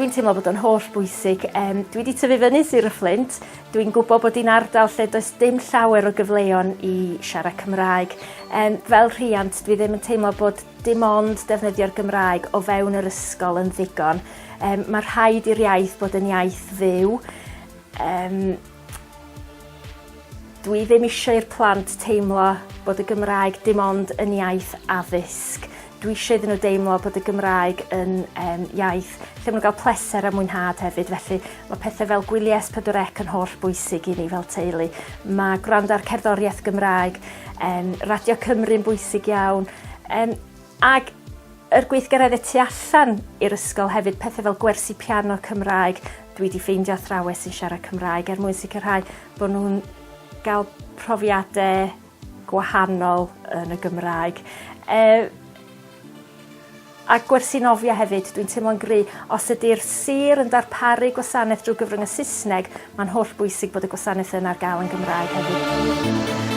Dwi'n teimlo bod o'n holl bwysig. Um, dwi wedi tyfu fyny Sir y Fflint. Dwi'n gwybod bod hi'n ardal lle does dim llawer o gyfleon i siarad Cymraeg. Um, fel rhiant, dwi ddim yn teimlo bod dim ond defnyddio'r Gymraeg o fewn yr ysgol yn ddigon. Um, mae rhaid i'r iaith bod yn iaith fyw. Um, Dwi ddim eisiau i'r plant teimlo bod y Gymraeg dim ond yn iaith addysg. Dwi eisiau iddyn nhw deimlo bod y Gymraeg yn um, iaith lle maen nhw'n cael pleser a mwynhad hefyd. Felly mae pethau fel gwyliau S4C yn holl bwysig i ni fel teulu. Mae gwrando ar cerddoriaeth Gymraeg, um, Radio Cymru'n bwysig iawn. Um, Ac yr gweithgareddau tu allan i'r ysgol hefyd, pethau fel gwersi piano Cymraeg, dwi 'di ffeindio athrawes sy'n siarad Cymraeg er mwyn sicrhau bod nhw'n gael profiadau gwahanol yn y Gymraeg. E, a gwersi nofio hefyd, dwi'n teimlo'n gry, os ydy'r sir yn darparu gwasanaeth drwy gyfrwng y Saesneg, mae'n holl bwysig bod y gwasanaeth yna ar gael yn Gymraeg hefyd.